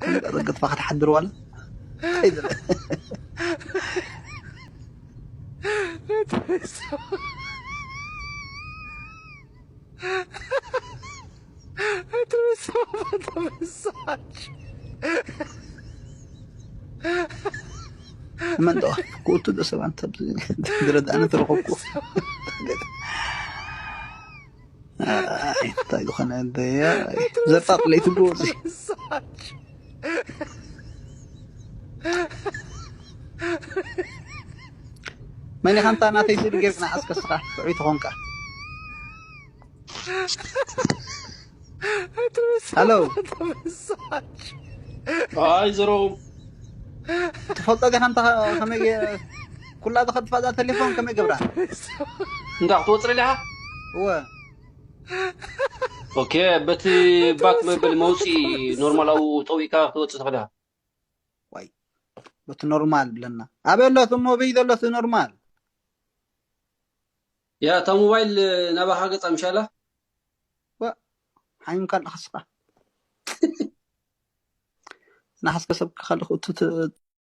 ከምኡ ገጥፋ ክትሓድር ዋላ እንታይ ዝለ Atravessava, atravessava. መን ጠዋፍ ክእቱ ዶ ሰብ ኣንተ ዝረዳእነ ተረኸብኩ እንታይ ዝኾነ ደያ ዘጣጥ ለይቲ ብወፂ መን ኢኻ እንታ ናተይ ስእሊ ጌርክ ንዓስከ ስኻ ጥዑይ ትኾንካ ሃሎ ኣይ ዘረዎም ትፈልጦ ዲኻ እንታ ከመይ ገ- ኩላ ዝኸድፋ እዛ ቴሌፎን ከመይ ገብራ እንዳ ክትወፅር ኢኻ እወ ኦኬ በቲ ባክ መበሊ መውፅኢ ኖርማል ኣብኡ ጠዊእካ ክትወፅእ ትኽእል ኢኻ ዋይ በቲ ኖርማል ብለና ኣበይ ኣሎ እቲ ሞበይ ዘሎ እቲ ኖርማል ያ እታ ሞባይል ናባኻ ገፃ ምሻላ ሓይምካ ኣለኻ ስኻ ናሓስከ ሰብ ከኻልኽ እቱ